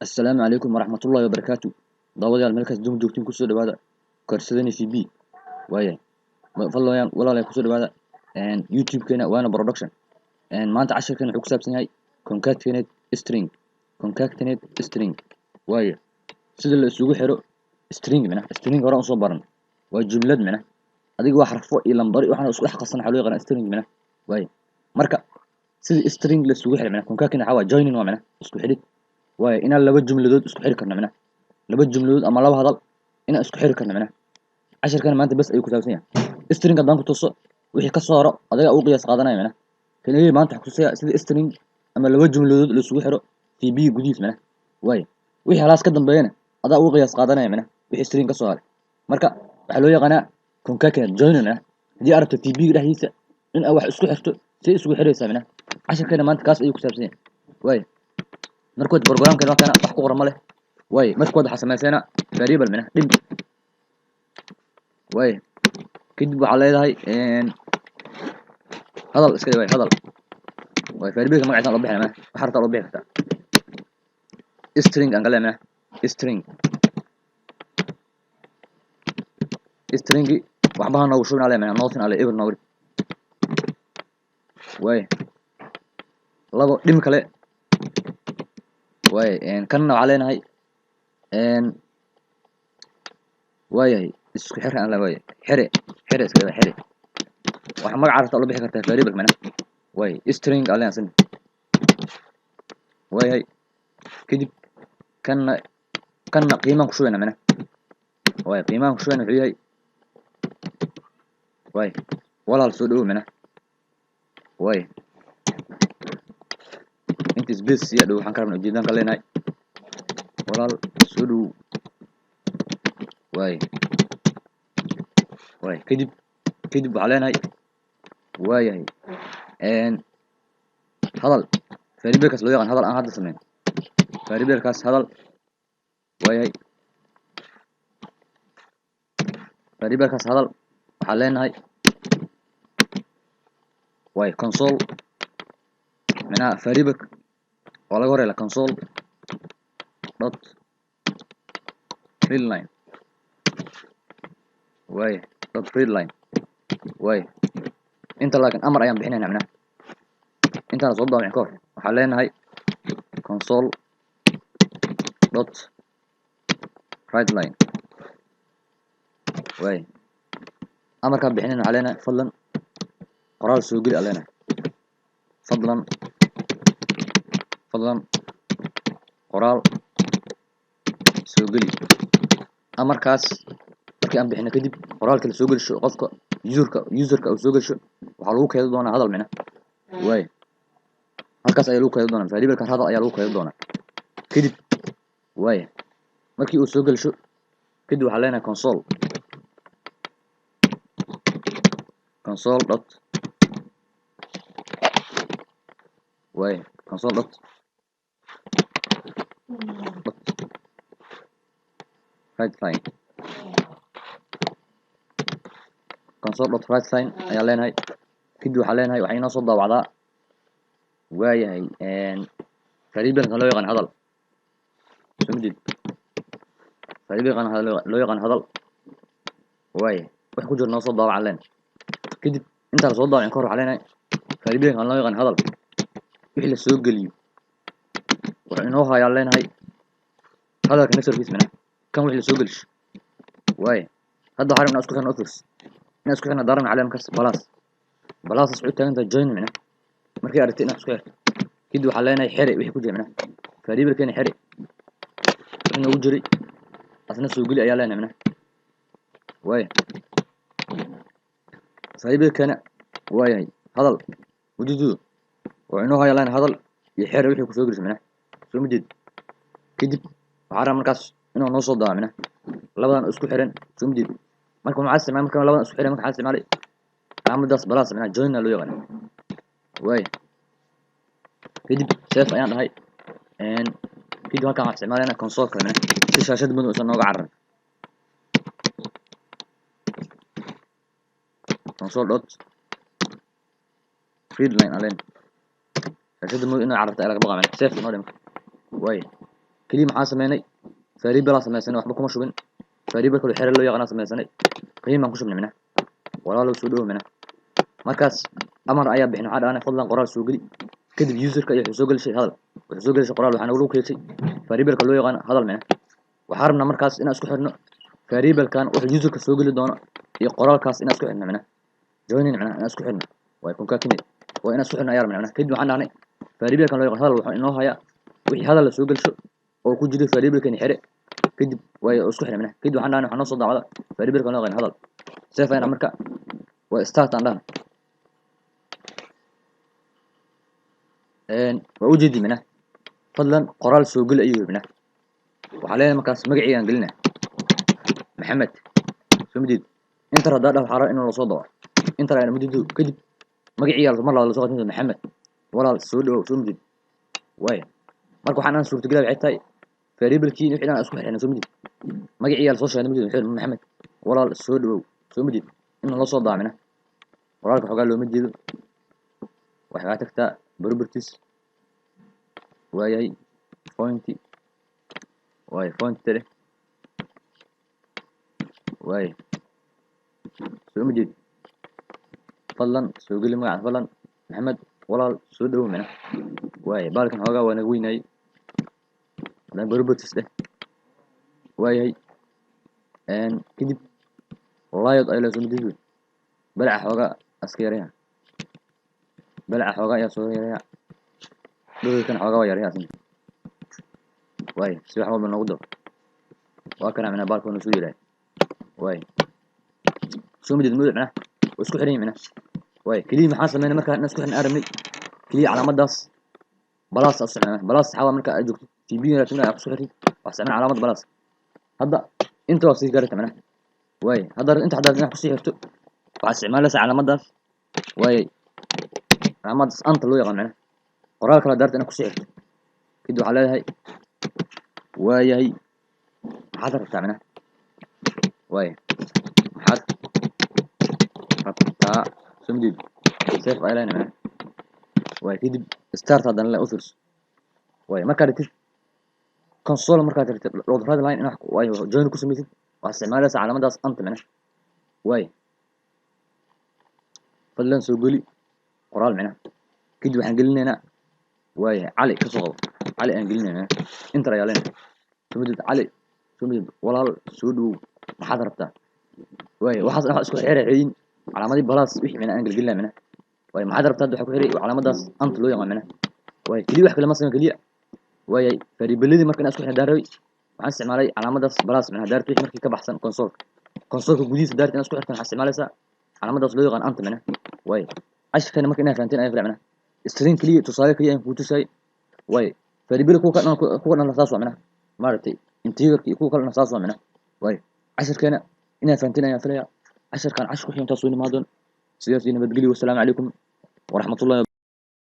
Assalaamu calaykum waraxmatullaahi wabarakaatu. Daawadayaal, meel kasta joogtiin, kusoo dhawaada koorsadani VB. Waayahay, fadlan walaalayaal, kusoo dhawaada YouTube-keena Waana Production. Maanta cashirkeena wuxuu ku saabsan yahay concatenate string. Concatenate string, waaya, sida la isugu xiro string. Mina string hore usoo baran waa jumlad, mina adiga waa xarfo iyo lambaro iyo waxaan isku dhex qasan, waxaa loo yaqaana string mina. Waaya, marka sida string la isugu xiro, mina concatenate waxaa waa joining, waa mina isku xidhid. Waaya, inaan laba jumladood isku xiri karno, mina laba jumladood ama laba hadal inaan isku xiri karno. Mina cashirkan maanta bas ayuu ku saabsan yahay string. Haddaan ku tuso wixii ka soo horo, adiga u qiyaas qaadanaya. Mina kan maanta waxaa kutusaya sida string ama laba jumladood la isugu xiro VB gudihiis. Mina waaya, wixii halaas ka dambeeyana adaa ugu qiyaas qaadanaya, mina wixii string ka soo haray. Marka waxaa loo yaqaanaa concatenate joining. Mina haddii aad rabto VB ga dhexdiisa in aad wax isku xirto, see isugu xiraysaa? Mina cashirkeena maanta kaas ayuu ku saabsan yahay. Waaya, markood programkeena waa kana, wax ku qoran ma leh. Waaya, markood waxaa samaysanaa variable, mina dim. Waaya, kadib waxaa leedahay hadal iska, waay, hadal. Waay, variableka magaciisa loo bixina, mina waxa rabtaa loo bixi kartaa. String aan ka leeyahay, mina stringi waxba ha noogu shubin ale, mina nothing ale, eber noogu. Waaya, labo dim kale. Waaya, kanna waxaa leenahay, waayahay, isku xir aan le. Waaya, xere, xere iska, xere. Waxa magaca rabta loo bixi kartaa variable mana. Waaya, string aan leenahay. Waayahay, kadib kanna qiimaan ku shubayna mana. Waaya, qiimahan ku shubayna wuxuu yahay, waaya, walaal soo dhawow mana. Waaya, inta space siya dhow, waxaan ka rabna ujeedaan ka leenahay walaal soo dhawow. Waaya, waaya, kadib waxaa leenahay, waayahay, hadal, variablekaas loo yaqaan hadal aan hadda sameyn, variablekaas hadal. Waayahay, variablekaas hadal waxaa leenahay, waay, console. Micnaha variable waa laga horela console dot readline. Waaya, dot readline. Waaya, inta laakiin amar ayaan bixinayna. Micnaha intaan soo daabicin ka hor waxaa leenahay console dot write line. Waaya, amarkaan bixinayna waxaa leenahay fadlan qoraal soo geli aa leenahay, fadlan qoraal soo geli. Amarkaas markii aan bixino kadib, qoraalka la soo gelisho qofka userka uu soo gelisho waxaa lagu keedi doonaa hadal. Micna waaya, halkaas ayaa lagu keedi doonaa, variablekan hadal ayaa lagu keedi doonaa. Kadib, waaya, markii uu soo gelisho kadib waxaa leenahay console dot, waaya, console dot write line. Console dot write line ayaa leenahay. Kadib waxaa leenahay waxay inoo soo daawacdaa, waayahay, variablekan loo yaqaan hadal. Soo ma jeed? Variablekan loo yaqaan hadal, waaya, wax ku jira noo soo daawacan leenahay. Kadib intaan lasoo daawacin ka hor waxaa leenahay variablekan loo yaqaan hadal wixii la soo geliyo wuxuu inoo hayaa, leenahay, hadalka naftarkiisa. Micnaha kan wixii la soo gelisho. Waaya, hadda waxaa rabnaa isku xirna office, inaan isku xirna daarana calaa markaas plus waxay u taagan tahay join. Micnaha markii aragtay inaad isku xirto kadib waxaa leenahay xere wixii ku jira, micnaha variablekeena xere wixii noogu jiray asna soo geli ayaa leenahay. Micnaha, waaya, variablekeena, waayahay, hadal wujududu wuxuu inoo hayaa, leenahay, hadal iyo xere wixii kusoo gelisay. Micnaha soo ma jeed? Kadib waxaa rabaa markaas inuu noo soo daawa, micnaha labadan isku xiran. Soo ma jeed? Marka maxaa isticmaalay? Marka labadan isku xiran, marka maxaa isticmaalay? Calaamadaas plus, micnaha join loo yaqaan. Waaya, kadib save ayaan dhahay. Kadib halkan waxaan isticmaalayna console kale, micnaha si shaashada madow uusan nooga cararin. Console dot readline aan leenahay. Shaashada madow inay cararto ayaa laga baqaa. Micnaha save noo dhima. Waaya. Keliya maxaa sameynay? Variable aan sameysanay, waxba kuma shubin. Variable kale xere loo yaqaan sameysanay, qiimaan ku shubnay mina, walaalow soo dhawow mina. Markaas amar ayaa bixin, waxaa dhahanay fadlan qoraal soo geli. Kadib userka iyo wuxuu soo gelishay hadal, wuxuu soo gelishay qoraal, waxaa nagu keysay variableka loo yaqaano hadal mina. Waxaa rabnaa markaas inaan isku xirno variablekan wuxuu userka soo geli doono iyo qoraalkaas, inaan isku xirno mina, joining mina, inaan isku xirno way concatenate, waa inaan isku xirno ayaa rabnaa mina. Kadib waxaan dhahnay variablekan loo yaqaan hadal wuxuu inoo hayaa wixii hadal la soo gelsho oo ku jira variablekan xere. Kadib way isku xirnay mina. Kadib waxaan dhahnay waxaa noo soo daacda variablekan loo yaqaan hadal. Save ayaan marka waa start aan dhahno. Waa ujeedi mina, fadlan qoraal soo geli ayuu yiri mina. Waxaa leeyahay markaas magacii aan gelina, Maxamed, soo majeed. Enter haddaa dhah, waxaa rabaa in lasoo daco enter ayaan majeedo. Kadib magacii mar labaad lasoo qatin, Maxamed walaal soo dhawow, soo majeed. Waaya, marka waxaan aan suurtagelaya waxay tahay variablekii wixii dhan aan isku xirnay, soo majeed. Magacii lasoo sheegay majeed, wuxuu yiri Maxamed walaal soo dhawow, soo majeed, in loo soo daco mina. Qoraalka xogaa looma jeedo, waxay kaa tagtaa properties. Waayahay, font waaye, font tare waaye, soo ma jeed. Fadlan soo geli magaca, fadlan Maxamed walaal soo dhawow mina. Waaye, baalkan xoogaa waa naga weynaayey, haddana properties dheh. Waayahay, kadib layout ayaa la soo majeed, balaca xoogaa aska yareeya, balaca xoogaa ayaa soo yareeya, dhulkan xoogaa waa yareeya asina. Waaye, si wax walba noogu daro waa kana mina, baalka waa soo yaraay. Waaye, soo majeed mudug mina, waa isku xiran yihiin mina. Waaye, keliya maxaa sameynay markaa inaan isku xiran aan rabnay? Keliya calaamadaas plus aad isticmaalna. Plus waxaa waa marka aad joogto VB rabtid inaad ku xirtid, waxaad isticmaal calaamad plus. Hadda inta waa sii gaarta mina. Waaye, hadda inta haddaad inaad kusii xirto, waxaad isticmaalaysaa calaamadaas. Waaye, calaamadaas anta loo yaqaan mina. Qoraal kale daarta inaad kusii xirto, kadib waxaa leedahay waayahay, maxaad rabtaa mina? Waaye, maxaad rabtaa? Soo majeed, save ay leedahay mina. Waaye, kadib start haddana le u fiirso. Waaye, markaad dhigtid console, markaad rabtid dot write line inaad waaye join ku samaysid, waxaad isticmaalaysaa calaamadaas anta mina. Waaye, fadlan soo geli qoraal mina. Kadib waxaan gelinaynaa, waaye, Cali ka soo qabo, Cali aan gelinaynaa. Enter ayaa leenahay, soo majeed. Cali, soo majeed, walaal soo dhawow, maxaad rabtaa? Waaye, waxaas dhan waxaa isku xereeyin calaamadii plus wixii mina aan gelgelinaa mina. Waaye, maxaad rabtaa hadda waxaa ku xiray calaamadaas anta loo yaqaan mina. Waaye, keliya wax kale ma sameyn keliya. Waayahay, variableadii marka inaan isku xirnay rabay, waxaan isticmaalay calaamadaas plus mina. Daarta wixii markii ka baxsan consoleka, consoleka gudihiisa daarta inaad isku xirtaan, waxaad isticmaalaysaa calaamadaas loo yaqaan anta mina. Waaye, cashirkeena marka inaad fahanteen ayaan filaya mina. String keliya tusaale keliya ayaan kuu tusayay. Waaye, variable kuwa ka dhan, kuwa dhan saas waa mina, maaragtay, integerka iyo kuwa kalena saas waa mina. Waaye, cashirkeena inaad fahanteen ayaan filaya. Cashirkan cashir ku xigta intaas soo imaan doon. Sidaas iyo nabadgelyo, wassalaamu calaykum waraxmatullahi.